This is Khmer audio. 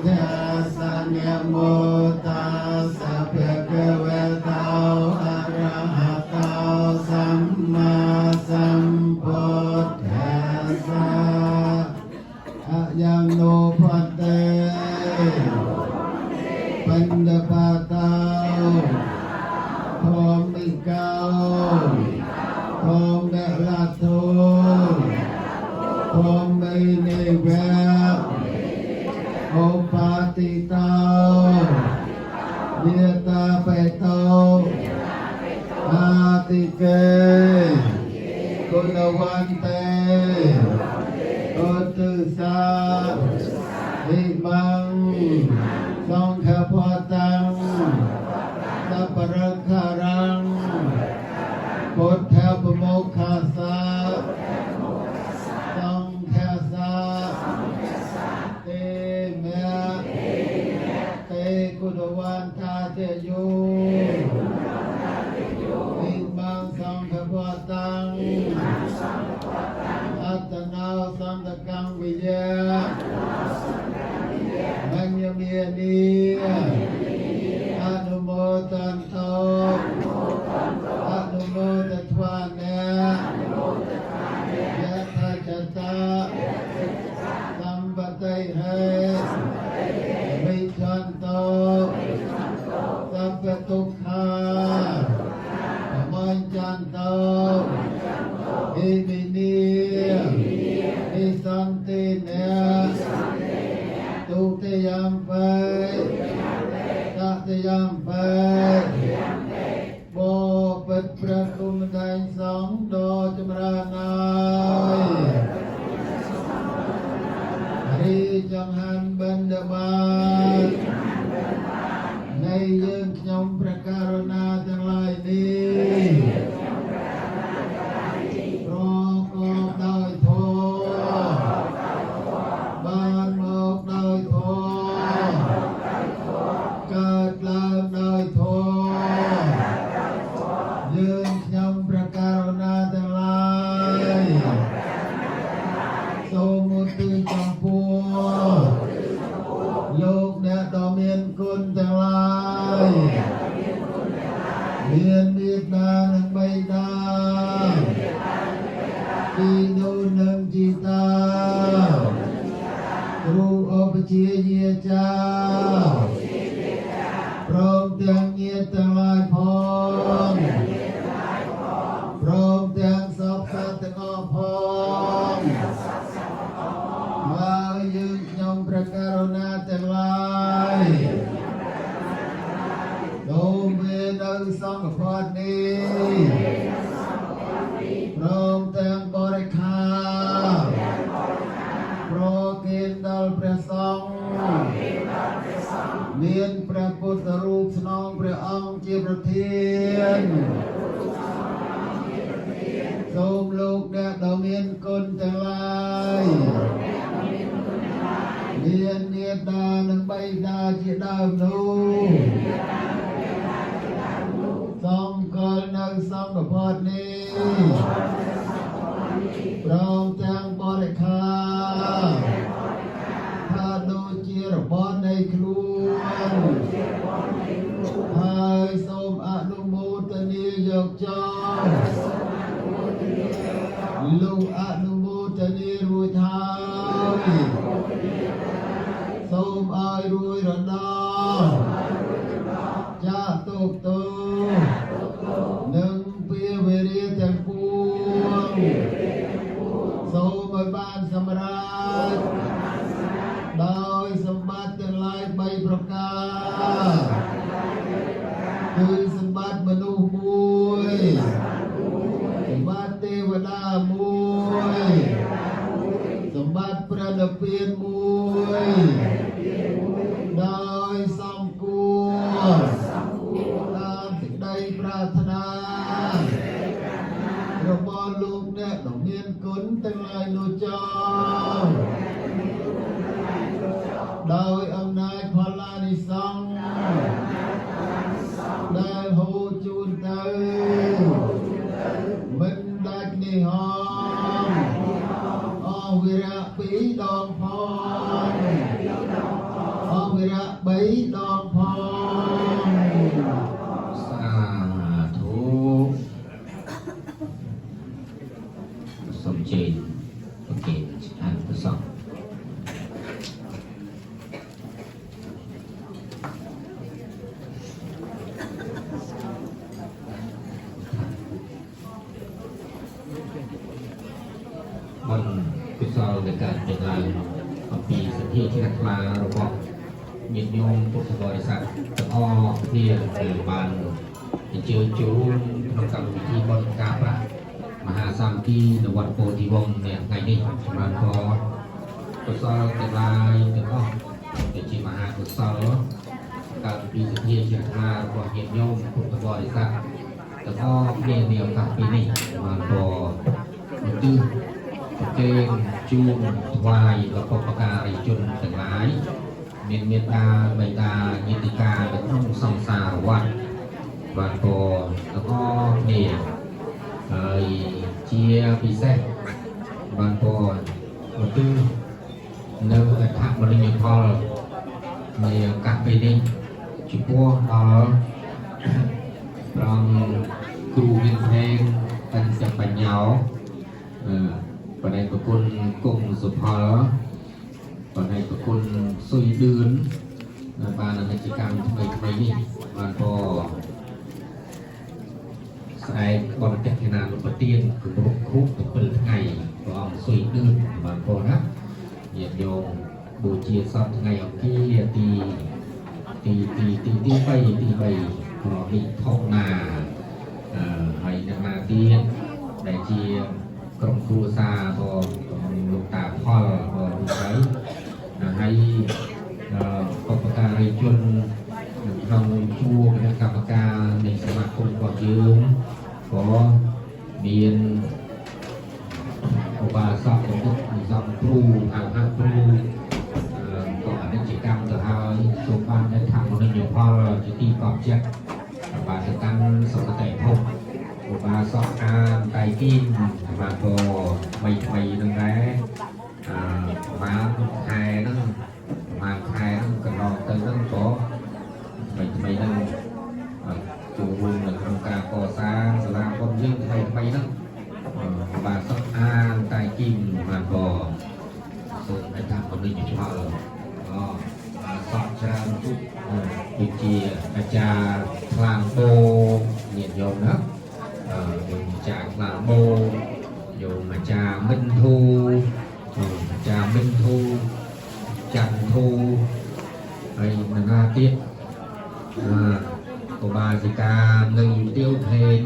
ธัสสะนะโมตัสสะภะคะวะโตอะระหะโตสัมมาสัมพุทธัสสะอะยังโนภันเตปัญญปาตาธมิกาธมะลาโทธมิเนวะโอปาติตาเยตาเปโตอาติเกกุณวันเตโอตุสาหิมังสังฆปตังสัพพะคารังพุทธปโมคคาสะสังฆสะเตมะเตกุณวันทาเตโยอิมังสังฆปตัง อัตนาวสังตกังวิยะมัญญเมียนีอนุโมทันโตอนุโมททวานะยะถาจตาสัมปติเหมิชันโตสัพพทุกขามัญจันโต อิมินีนิสันติเนตุติยัมไปตติยัมไปบพิตรพระกุมแดงสองดอจมรานายรีจังหันบันดาบาลในยืนขยมพระกรุณาทั้งหลายนี้ ប្រកបដោយធម៌បានមកដោយធម៌កើតឡើងដោយធម៌យើងខ្ញុំព្រះករុណាទាំងឡាយសូមឧទ្ទិសចំពោះលោកអ្នកដ៏មានគុណទាំងឡាយមានមេត្តានិងបិតា ជីដូននិងជីតាគ្រូឧបជាយាចាព្រមទាំងញាតិទាំងឡាយផងព្រមទាំងសពសត្វទាំងអស់ផងហើយយើងខ្ញុំព្រះករុណាទាំងឡាយសូមវានៅសង្ឃផាត់នេះ ព្រមទាំងបរិខាប្រគេនដល់ព្រះសង្ឃមានព្រះពុទ្ធរូបស្នងព្រះអង្គជាប្រធានសូមលោកអ្នកដ៏មានគុណទាំងឡាយមានមេត្តានិងបិតាជាដើមនោះសង្កលនៅសង្ឃផាត់នេះ ព្រមទាំងបរិខាថាដូចជារបនៃខ្លួនហើយសូមអនុមោទនាយកចោលលោកអនុមោទនារួចហើយសូមឲ្យរួយរដល់ចាទុកទោនិងពៀវេរាទាំងពួង សូមឲ្យបានសម្រេចដោយសម្បត្តិទាំងឡាយ3ប្រការគឺសម្បត្តិមនុស្សមួយសម្បត្តិទេវតាមួយសម្បត្តិព្រះនិព្វានមួយដោយសំគួរតាមសេចក្តីប្រាថ្នា របស់លោកអ្នកដ៏មានគុណទាំងឡាយនោះចោលដោយអំណាចផល្លានិសង្ឃដែលហូរជូនទៅមិនដាច់នេះហងអស់វិរៈពីរដងផងអ រៈ3ដងផង សាធុសូមជ័យប្រគេនស្ថានប្រសពបុណ្យកុសលដែលកើតមានឡើងអំពីសទ្ធាជ្រះថ្លារបស់ញាតិញោមពុទ្ធបរិស័ទទាំងអស់គ្នាដែលបានអញ្ជើញចូលរួមក្នុងកម្មវិធីបុណ្យការប្រាក់មហាសាមគ្គីនៅវត្តពោធិវង្សនៅថ្ងៃនេះចម្រើនពរកុសលទាំងឡាយទាំងអស់ដែលជាមហាកុសលកើតពីសទ្ធាជ្រះថ្លារបស់ញាតិញោមពុទ្ធបរិស័ទទាំងអស់គ្នានាឱកាសពេលនេះចម្រើនពរឧទ្ទិស ប្រគេនជូនថ្វាយដល់បុព្វការីជនទាំងឡាយមានមេត្តាបិតាញាតិកានៅក្នុងសង្សារវដ្តបានពរទាំងអស់គ្នាហើយជាពិសេសបានពរឧទ្ទិសនៅអត្ថមនិញផលនៃឱកាសពេលនេះចំពោះដល់ព្រះអង្គគ្រូមានភ្នែងបញ្ចបញ្ញោ បដិប្រគុណគង់សុផលបដិប្រគុណសុយឌឿនដែលបានអនិច្ចកម្មថ្មីថ្មីនេះបានក៏ស្អែកបរិទិណានុបទានគម្រប់ខួប7ថ្ងៃព្រះអង្គសុយឌឿនបានក៏ណាញាតិញោមបូជាសពថ្ងៃអង្គារទីទីទីទីទី3ទី3ក៏មិថុនាអឺហើយអ្នកណាទៀតដែលជា ក្រុមគ្រួសារក៏លោកតាផលក៏រួចហើយហើយអឺបពការីជននៅក្នុងជួរគណៈកម្មការនៃសមាគមរបស់យើងក៏មានឧបាសកបណ្ឌិតនិសង្ឃគ្រូហៅហៅគ្រូអឺក៏អនិច្ចកម្មទៅហើយសូមបាននៅធម្មនិញផលជាទីកប់ចិត្តបាទទៅកាន់សុគតិភព ឧបាសកអានតៃគីមបានក៏ថ្មីថ្មីហ្នឹងដែរអឺប្រហែលខែហ្នឹងប្រហែលខែហ្នឹងកន្លងទៅហ្នឹងក៏ថ្មីថ្មីហ្នឹងចូលរួមនៅក្នុងការកសាងសាលាបុណ្យយើងថ្មីថ្មីហ្នឹងឧបាសកអានតៃគីមបានក៏សូមឲ្យថាមនុស្សផលអបាសកច្រើនពុកដូចជាអាចារ្យខ្លាំងបូញាតិញោមណា អឺយោមអាចារ្យខ្លាបូយោមអាចារ្យមិនធូអាចារ្យមិនធូច័ន្ទធូហើយនរណាទៀតអឺឧបាសិកានៅទៀវថេង